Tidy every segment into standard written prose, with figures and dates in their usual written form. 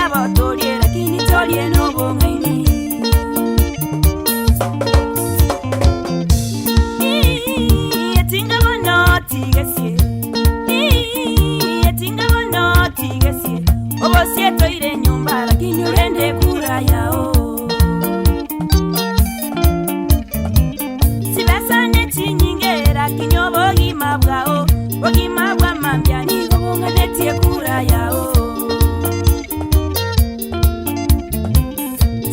Nabo torie lakini torie nobong'aini. Etinga bono tigesie. Etinga bono tigesie. Obosie toire nyomba lakini orende kura yao. Chibesa ne chinyinge lakini obogima bwao. Bogima bwa mambia nigo bong'anetie kura yao.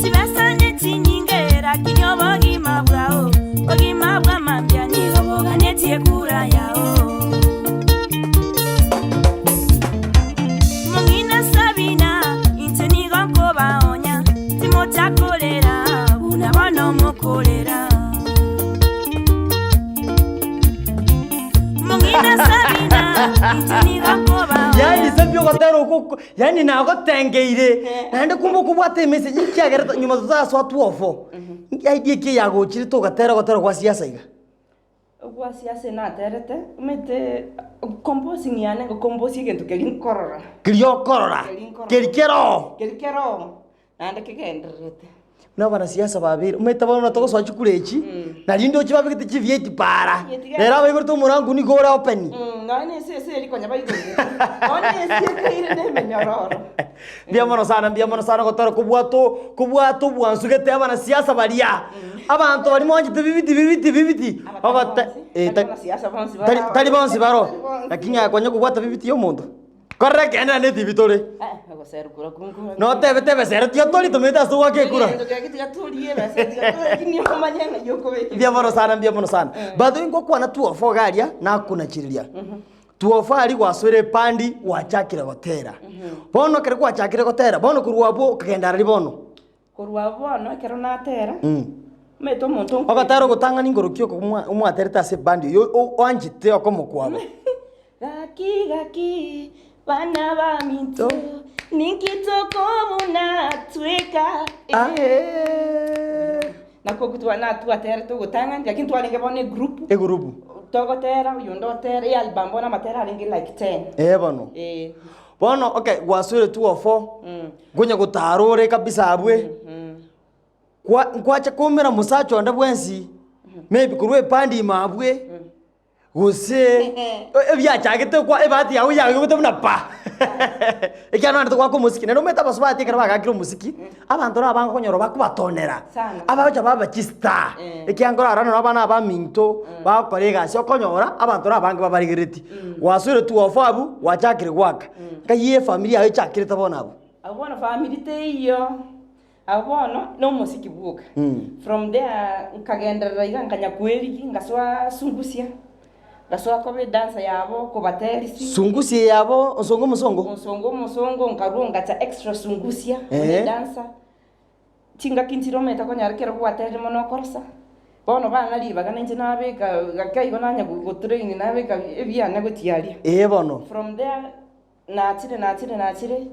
Chibesa ne chinyinge lakini obogima bwao. Bogima bwa mambia nigo boganetie kura yao. Mong'ina Sabina, inche nigo nkobaonya, timochakorera buna bono mokorera. Mong'ina Sabina, inche nigo nkobaonya. Yaani ase ogotera okwo yaani nagotengeire naende kumbe okobwata emessage ekiagera nyuma totasoa twofo idea ki eyagochire togatera ogotera gwa siasa iga? Gwa siasa naterete, omanyete composing yane ngocomposia egento keria nkorora. Keria okorora, Keria nkorora. keria kere oo. Keria kere oo, naende kegendererete. Buna abanasiasa babeire, omanyete bono togosoa chikura echi, nari ndoche babegete chivyeti paara, rero abaigorete omorango nigo ore open. Nonya na esese eria konya baigorete, nonya na esiekeire na emenyororo. Mbuya mono sana, mbuya mono sana gotara kobwata kobwata obwansu gete abanasiasa baria, abanto baria mwanchete bibiti bibiti bibiti, ogote eh, Tari banasiasa bonsi tari baroo. tari bonsi baroo, Tari bonsi. lakini aye konya kobwata bibiti ya omonto, korora ekeene naende etibi tore. Eh, ogoserwa kura kunku. Notebete ebesero tiga tori tomanyete ase ogoaka ekura. Egento keria tiga torie ebesa tiga torie lakini omanye ng'ai okobeka. Mbuya mono sana, mbuya mono sana. By the way ngokwana tuofa iga aria, nakonachireria. Tuofa aria gwasoire epandi gwachakire gotera. Bono ekero gwachakire gotera, bono korwa abwo okagenda arari bono? Korwa abwo bono ekero natera, omanyete omonto nko- Ogotera ogotang'ani nkorokia oko mwa- mwaterete ase ebandi oyio o- oanchete okomo kwabo. Gaki gaki bana baminto ninki tokobuna tweka Aye. Nakwo okwo natwaterete ogotang'ani lakini twarenge bono egroup Egurupu. togotera oyonde otera ealbum bono amatera arenge like ten. Ee bono. Eh. Bono okay gwasoire 204 nkonya gotara ore kabisa abwe. Kwa nkwacha koumera mosacha onde bwensi, maybe korwa epande ime abwe, gose ebiachagete kwa ebahati yago yagigwete buna pa! Ekiagera naende togoaka omosiki, naende omanyete abasubati ekero bagakire omosiki, abanto nabo bakonyora bakobatonera, Sana. abagocha baba chistar, ekiagera nkorara nonye abana abaminto, bagokora egasi okonyora, abanto nabo abange babarigereti. Gwasoire 204 abwo, gwachakire goaka, nkai efamiri yago echakirete bono abwo. Abwo bono famiri teiyo. Abwo bono nomosiki bwoka. From there nkagenderera iga nkanya kwerigi ngasoa sungusia, ngasoa koba edancer yabo kobaterisi. Sungusia yabo onsongo omosongo? Onsongo omosongo nkarwa ngacha extra sungusia Ehe. buna edancer. Chingaki nchire omanyete konyora ekero gwaterire mono okorosa, bono bang'a ribaga nainche nabeka gake igo nanya gotrain nabeka ebiane gochia aria. Ee bono. From there. Nachire, nachire, nachire,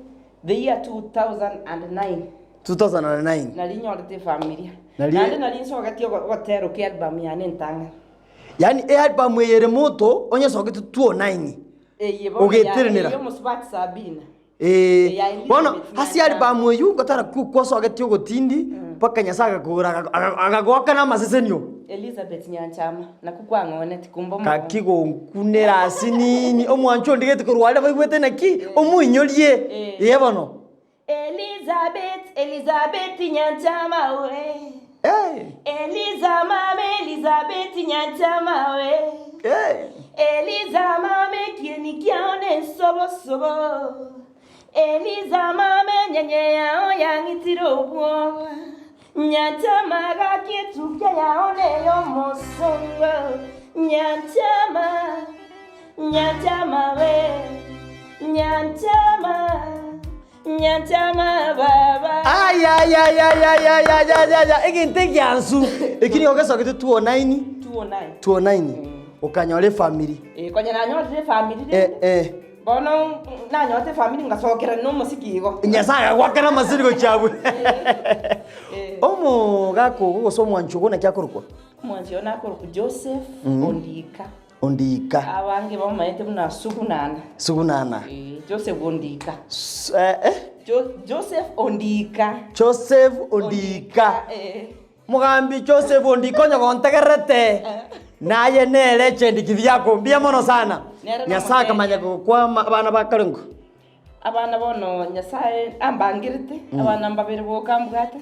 the year 2009. 2009. Nari nyorete efamilia. Nari- Naende nari nsogetie ogo- ogotera okwo ealbum yane entang'ani. Yaani ealbum eye ere moto onyesogete 2009. Eye bono ya- Ogeterenera. eye omosubati Sabina. Ee, Eya Elizabeth bono ase Nyanchama. ealbum eywo ngotara ku- kwasogetie ogotindi mpaka Nyasaye agakogora aga- aga- agagoaka na amasesenio. Elizabeth Nyanchama, nakwo kwang'oneti kumbe omogongo. Gaki gonkunera ase nini, omwancho ondigeti korwa aria baigwete naki, omoinyorie. Eh. Ee bono. Elizabeth, Elizabeth Nyanchama we. Eh, Eliza mama Elizabeth Nyanchama we. eh. Eliza mama ekieni kiao nensobosobo. Eliza mama enyenye yao yang'itire obwoba. Nyanchama gaki etukia yao ney'omosongo. Nyanchama, Nyanchama we. Nyanchama, Nyanchama baba. Ayayayayayayayaya egento egiansu eki nigo gesogete 209 209. 209 okanyora efamiri Eh, konya nanyorire efamiri eh, rende. eh. Bono nanyorete efamiri ngasokerana na omosiki igo. Nyasaye agagoakera amasini gochia abwo. Eh. Omogaka ogo gose omwanchi ogo naki akorokwa? Omwanchi oyo nakorokwa Joseph Ondika. Ondika. Abange bamomanyete buna Sugunana. Sugunana. Eh, Joseph Ondika. Su- eh, eh? Jo- Joseph Ondika. Joseph Ondika. Eh. Mogambi Joseph Ondika onye gontegererete, naye nere echendi kivyako. Mbuya mono sana. Nere Nyasae akamanya nomoteria. gokwama abana ba kare nko. Abana bono Nyasae ambangerete, abana mbabere boka mbwate,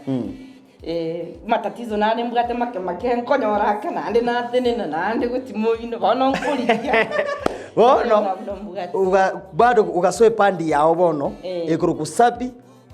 matatizo nare mbwate make make nkonyora ake naende natenena naende gochia moino bono nkorigia. Bono Nabwo mbwate. uga bado ugasoa epandi yao bono Eh. ekorokwa Sabi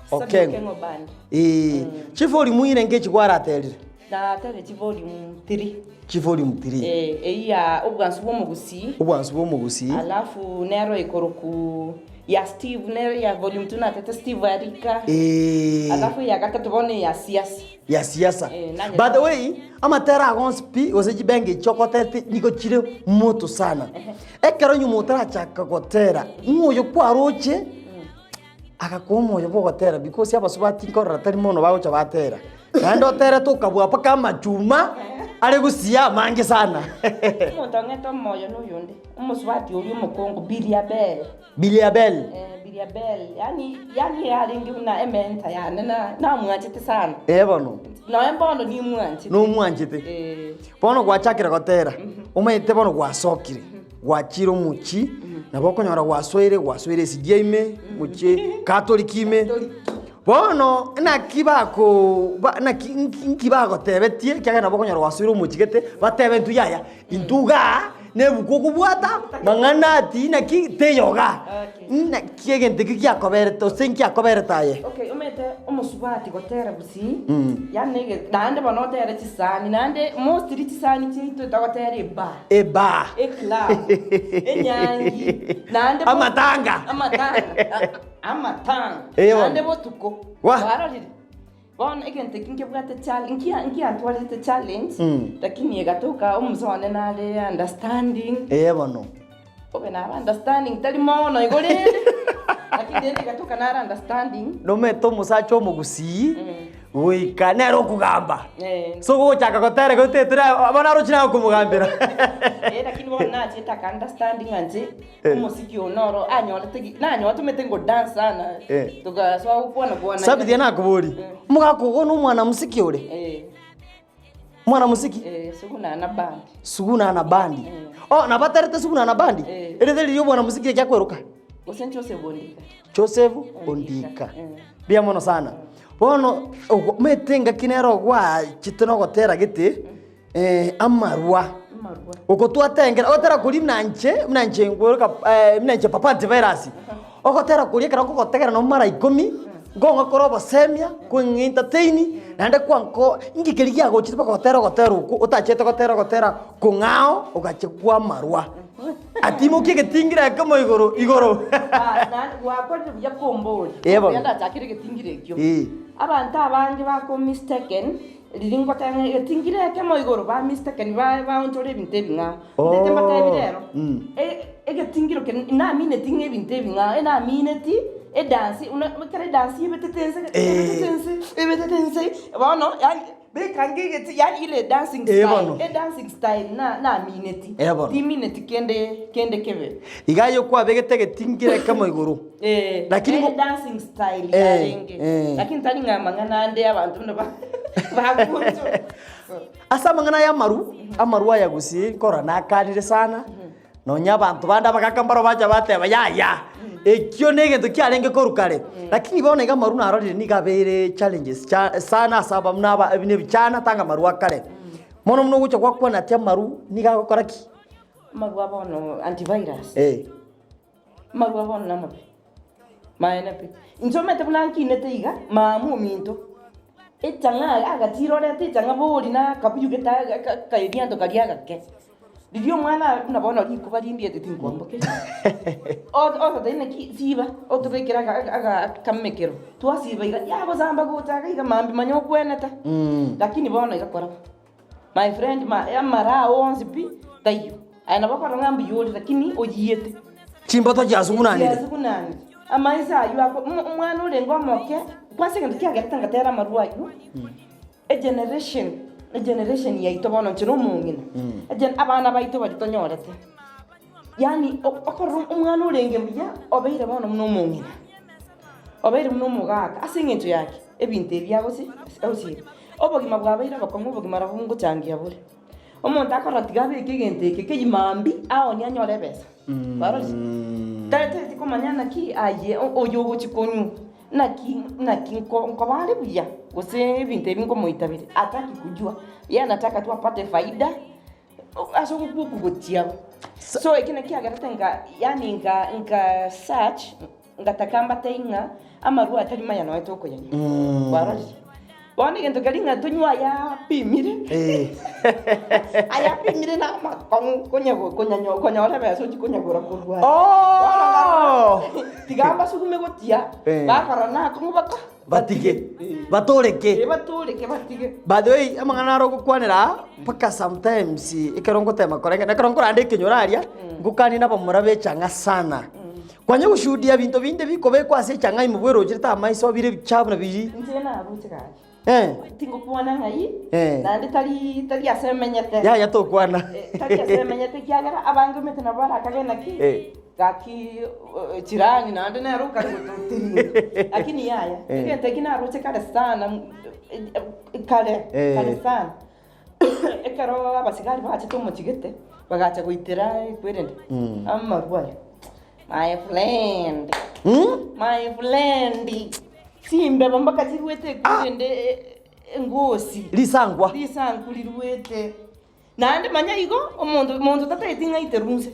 Sabi Okengo. Okengo band. Eh, chivolume ire ngechi kwaraterire? Naterire chivolume 3. Chivolume 3. Eh, eyio ya obwansu bwa omogusii. Obwansu bwa omogusii. Alafu nero ekoroku ya Steve nero ya volume 2 natete Steve Arika. Eh. Alafu ya gatato bono ya siasa. Ya siasa. Eh, nanye By the way, amatera ago onsi pi gose chibengi echi ogoterete nigo chire moto sana. Ekero nyuma otarachaka gotera, ng'o oyo kwaroche Agakoa omoyo bw'ogotera because abasubati nkorora tari mono bagocha batera. Naende oterete okabua mpaka amachuma are gosiya amange sana. Omonto ong'ete omoyo noyonde, omosubati oria omokongo Bilia Bell. Bilia Bell. Eh, Bilia Bell, yaani yaani yarenge buna ementa yane na namwanchete sana. Eh bono. Nonya bono nimwanchete. Nomwanchete. Eh. Bono gwachakire gotera, omanyete bono gwasokire. Gwachire omochie, nabo okonyora gwasoire, gwasoire esidia ime, mochie Catholic ime. Bono naki bako ba naki nki nki bagotebetie ekiagera nabo okonyora gwasoire omochie gete, batebe intwe yaya, intwe igaa na ebuku okobwata, mang'ana ati naki teiyo igaa. Naki egento ekio giakoberete gose nkiakoberete aye? Okay, omanyete omosubati gotera gusii, yaani ege naende bono otere chisani, naende mostly chisani chiaito togotera ebar. Ebar. Eclub, enyangi, naende bo- Amatanga. Amatanga, a- amatanga. Eh, bono. Naende botuko. Wah. Kwarorire? Bono egento eki nkebwate chal nkia nkiantwarete challenge, lakini egatoka omusa one nare understanding. Eh bono. Obe nare understanding tari mono igo rende, lakini rende egatoka nare understanding. Nomanyete omosacha omogusii, goika nere okogamba. Eh. So ogochaka gotera igo otete na bono aroche naye okomogambera. Eh, lakini bono nachete aka understanding ng'a inche, omosiki oyo noro anyorete gi nanyorete omanyete ngo dance sana, Eh. togasoa gokwana kwana Sabi tiga nakoborie, omogaka ogo nomwana mosiki ore? Eh. Mwana mosiki? Eh, Suguna na bandi. Suguna na bandi. Oh, nabaterete Suguna na bandi? Eh. Erinde riria obwana mosiki ekia kweruka? Gose Joseph Ondika. Joseph Ondika. Mbuya mono sana. Bono ogo- omanyete engaki nere ogwachete na ogotera gete, eh, amarwa. Amarwa. Oko twatengera, ogotera koria buna inche, buna inche nkweruka buna inche Papa Antivirus. Ogotera koria ekero nkogotegera nonye mara ikomi, nkong'a kore obosemia, kweng'a entertain, naende kwanko inki keria giagochire mpaka gotera ogotera okwo otachete gotera ogotera kong'ao ogachia kwamarwa. Atimokia egetingiro ekemo igoro igoro. Ah, naende gwakorire buya komboria. Eh, bono. Buya ndachakire egetingiro ekio. Eh. Abanto abange bako mistaken, riria ngoteba ng'a egetingiro ekemo igoro ba mistaken ba baonchora ebinto ebing'ao. Oh. Ndete mbatebi rero, Mm. e- egetingiro keria namineti ng'a ebinto ebing'ao, enamineti edansi buna ekero edansi ebetete ense, Eh. ebetete ense, ebetete ense, bono yaani beka nge egeti yaani ile dancing Eh, style, bono. edancing style na namineti. Eh, bono. Timineti kende kende kebe. Iga aye okwabegete egetingiro ekemo igoro. Eh, Lakini ere bo- dancing style Eh, yarenge. eh. Lakini tari ng'a amang'ana ande abanto buna ba bakunchora. Ase amang'ana aya amaru, amaru aya gose nkorora nakanire sana, nonya abanto bande abagaka mbaro bacha bateba yaya, ekio na egento kiarenge korwa kare. Lakini bono iga amaru narorire nigo abeire challenges cha sana ase aba buna aba buna ebichana tanga amarwa akare. Mono buna ogocha gwakwana ati amaru nigo agokora ki? Amarwa bono antivirus. Eh. Amarwa bono namabe, maene pi. Inche omanyete buna nkinete iga, mama ominto, echang'aa agachira orete echang'aa bori na akabuyu gete aga ka kaerianto karia agake. Riria omwana buna bono rikuba rindiete tinkwambokeria. O- ogotebia naki siba, otobekere aga aga aga akamekero, twasiba iga, yagosamba gocha iga iga mambia manya okwenete. Lakini bono iga koraba. My friend ma amara ao onsi pi taiyo. Aye nabo okorora ng'a mbuya ore lakini oyiete. Chimboto chiasugunanire. Chiasugunanire. Amaiso aywo ako omo omwana orenge omoke, kwanza egento kiagerete ngatera amarwa aywo, egeneration egeneration yaito bono inche na omong'ina, egen abana baito baria tonyorete, yaani okorora omwana orenge buya, obeire bono buna omong'ina. Obeire buna omogaka ase eng'encho yake, ebinto ebi agosi agosiria. Obogima bwabeire obokong'u obogima nabwo ngochangia bore. Omonto akorora tiga abeke egento eke kegima mbi aonie anyore ebesa. Kwarorire? Taeteti komanya naki aye oyo ogochia konywa, naki naki nko nkoba are buya, gose ebinto ebi nkomoita bire, hataki kujua, yeye anataka tu apate faida ase ogokwa okwo gochia abwo. So eki nakio kiagerete nka yaani nka nka search. Ngataka mbatebie ng'a amarwa atari maya nonya tokoyanywa. Kwarorire? Bono egento keria ng'a tonywe aya apimire, aya apimire na amakong'u konya konyanyo konyora ebesa ochie konyagora korwa aria. Bono nkarora, tiga mbasugume gochia, bakorora nakong'u baka Batige, batoreke. Eh, batoreke batige. By the way, amang'ana aro ogokwanera aa, mpaka sometimes ekero ngotema korenge, ekero nkoranda ekenyoro aria, ngokanie na abamura ba echang'a sana. Kwanya goshuhudia ebinto binde bikobekwa ase echang'a ime bwerocherete amaiso bire ebichafu na biri. Inche naroche gaki. Eh. Tingokwana ng'ai, Eh. naende tari tari ase emenyete. Yaya tokwana. Eh, tari ase emenyete ekiagera abange omanyete nabo barakage naki, Eh. gaki jirani naende nere okare gototiringa. Lakini yaya, Eh. egento eki naroche kare sana, kare, Eh. kare sana. Ekero abasigari bachete omochie gete, bagacha goitera ekwerende, amarwa aya, my friend, my friend, chimbeba mpaka chiruete ekwerende engosi. Risankwa. Risankwa riruete. Naende manya igo, omonto monto tataeti ng'a aiterwe inse.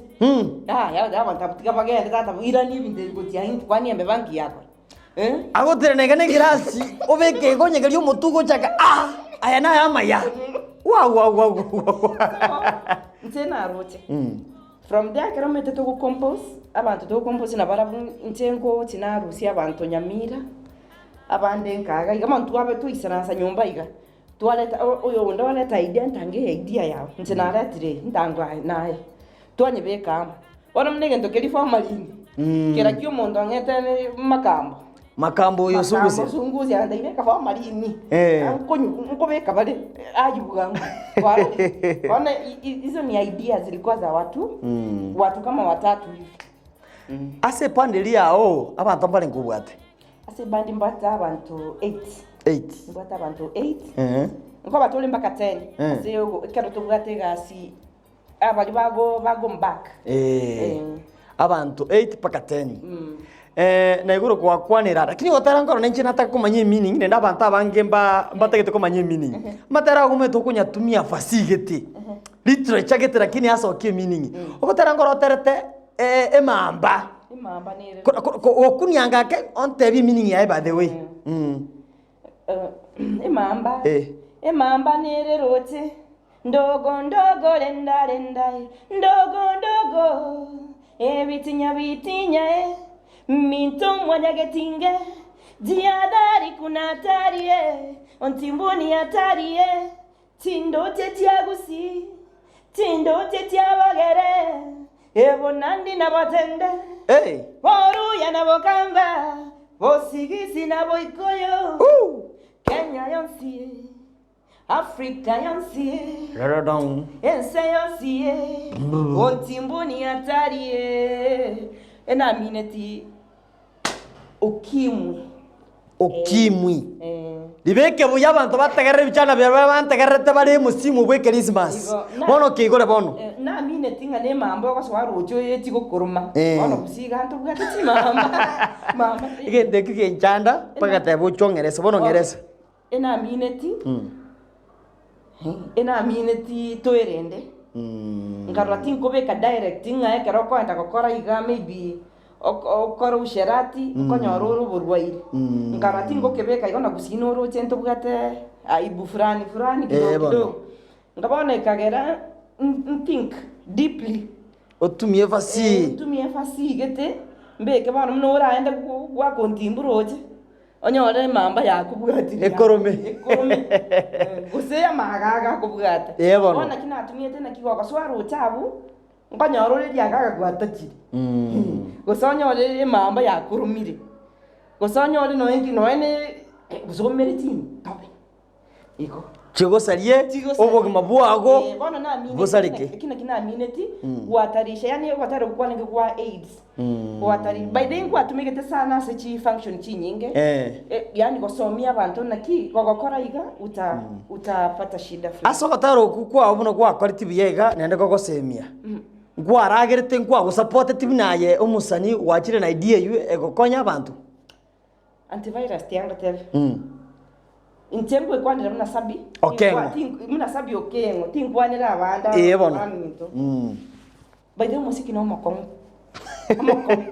Yaya abanto abwo tiga bagende tata irania ebinto ebi gochia intwe kwani embeba nki yakora. Agotenena iga negerasi, obeke igo onyegerie omotwe ogochaka ah! Aya naye amaya. Wa wa wa wa wa. Inche naroche. From there ekero omanyete togocompose, abanto togocompose nabarabwo inche ngochi narusia abanto Nyamira, abande nkaga iga, bono twabe twaisaransa nyomba iga, twareta oyo onde oreta idea ntange eye idea yago, inche naretire eye, ntango aye naye, twanyebeka amo. Bono buna egento keria formalin, kera ki omonto ang'ete makambo. Makambo oyo Makambo osungusia. sungusia agantebia beka formalin, Eh. nkonywa nkobeka bare aywo bwango. Kwarorire? Bono hizo ni ideas zilikuwa za watu, watu kama watatu hivi. Ase epande eria yao, abanto mbare nkobwate. Ase ebandi mbwate abanto eight. Eight. Mbwate abanto eight. Eeh. Nkoba tore mpaka ten. Eh. Ase ogo ekero tobwate egasi abari bago bagombak. Eh. Eh. Abanto eight mpaka ten. Eh, na igoro gwakwanera lakini gotera nkoro ninche nataka komanya emeaning naende abanto abange mba mbatagete komanya emeaning. Amatera agomete okonyatumia fasihi gete, literature gete lakini asokia emeaning. Ogotera nkoro oterete emamba. Emamba nere. Gokunia ngake ontebie emeaning yaye by the way. Emamba. Emamba nere roche. Ndogo ndogo renda renda eh, ndogo ndogo ebitinya bitinya eh, minto mwanyagetinge jihadhari kuna hatari eh, ontimbuni hatari eh, chindoche chia gusii chindoche chia bagere ebonandi na batende Hey. boruya na bokamba bosigisi na boikoyo Woo. Kenya yonsi eh. Africa yonsi e, Rararong. ense yonsi e, ontimbuni hatari e, enamineti ukimwi. Ukimwi. Eh. Ribeke buya abanto bategerere ebichana biaria baria bantegererete bare emosimu bwe Christmas. Igo, na- Bono keigore bono. Eh, namineti ng'a nemamba ogosoa roche oyechi gokoroma Eh. bono gose iga ntobwate chimamba mamba Egento ekio genchanda mpaka teba ochwe ong'erese bono ng'erese. Enamineti, enamineti toerende, nkarora tinkobeka direct ng'a ekero okoenda gokora iga maybe ok- okore usherati, okonyora ore oborwaire. Nkarora tingokebeka igo na gusii noroche ntobwate aibu fulani fulani Eh, kidogo bono. kidogo. Nka bono ekagera nthink deeply. Otumie efasi. Ntumie efasi gete, mbeke bono buna oraende goaka ontimbu roche. Onyore emamba yakobwatire Ekorome. Ekorome. Gose amagaga akobwata. Ee bono. Bono naki natumiete naki gogosoa roche abwo, nkonyora ore riagaga gwatachire. Gose onyore emamba yakoromire. Gose onyore nonya ki nonya ne gose omere chintobe. Igo. Chigosarie Chigosarie. obogima bwago Eh, bono namineti bosareke. eki naki namineti gwatarisha yaani ogotera okwo kwanenge gwa AIDS gwatari by the way ngwatumegete sana ase chi function chinyinge Eh. Eh, yaani gosomia abanto naki gogokora iga uta utapata shida fulani. Ase ogotera okwo kwao buna gwakoreti buya iga naende gogosemia, nkwaragerete nkwagosapoteti buna aye omosani gwachire na idea eywo egokonya abanto? Antivirus tiangotebia. Inche ngoikwanera buna Sabi. Okeng'o. Tinkwa- tin- Buna Sabi Okeng'o, tinkwanera abande Ee bono. abaminto. By the way omosiki na omokong'u. Omokong'u.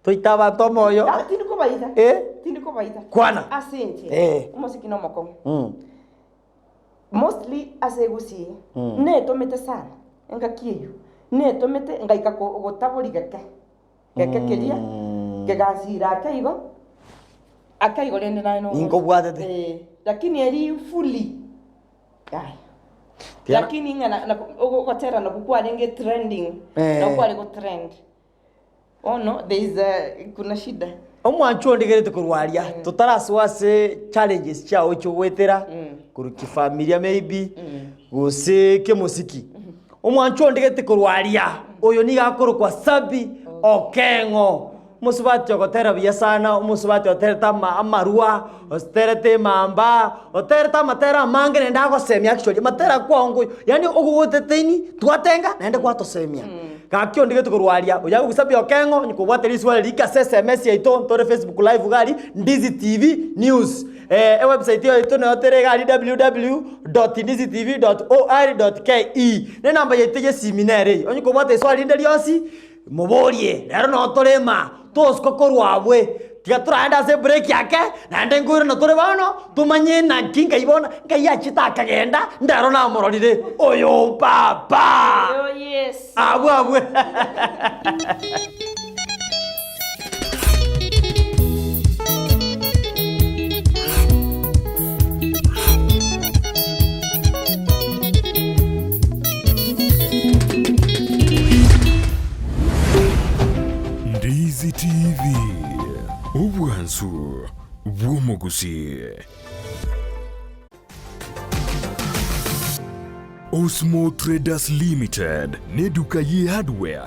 Toite abanto omoyo. Ah, tindi kobaita. Eh. Tindi kobaita. Kwana. Ase inche. Eh. Omosiki na omokong'u. Mostly ase egusii, netomete sana, engaki eywo, netomete ngaika ko- gotabori geke. Geke keria kegasira ake igo, ake igo rende naye no Ninkobwatete. Eh, lakini eri fully yaya. Tiana- Lakini ng'a na- na- ogo- ogotera nakwo kwarenge trending, Eh. nabo kware gotrend. Bono there is a kuna shida. Omwancho ondigerete korwa aria, totarasoa ase challenges chiao chiogoetera, korwa kifamilia maybe, gose kemosiki. Omwancho ondigete korwa aria, oyo nigo akorokwa Sabi Okeng'o, omosubati ogotera buya sana, omosubati oterete ama amarwa, oterete emamba, oterete amatera amange naende agosemia actually, amatera kwao nkoyo, yaani ogogoteteini twatenga naende gwatosemia. Gaki ondigete korwa aria, oyo agoku Sabi Okeng'o, onye kobwate riswali rika ase SMS yaito, ntore Facebook live iga aria, Ndizi TV News. Ewebsite yaito nero tere iga aria www.ndizitv.or.ke. Ne enamba yaito ya esimi nere eye, onye kobwate eswali rinde rionsi, moborie, rero noo tore maa, tosuka korwa abwe, tiga toraende ase ebreak ake, naende nkoirana tore bono, tomanye naki nkai bono, nkai achete akagenda, ndero namororire, oyo papa! Oh yes. Abwo abwe. Ndizi TV, obwansu bw'omogusii. Osmo Traders Limited neduka ye hardware.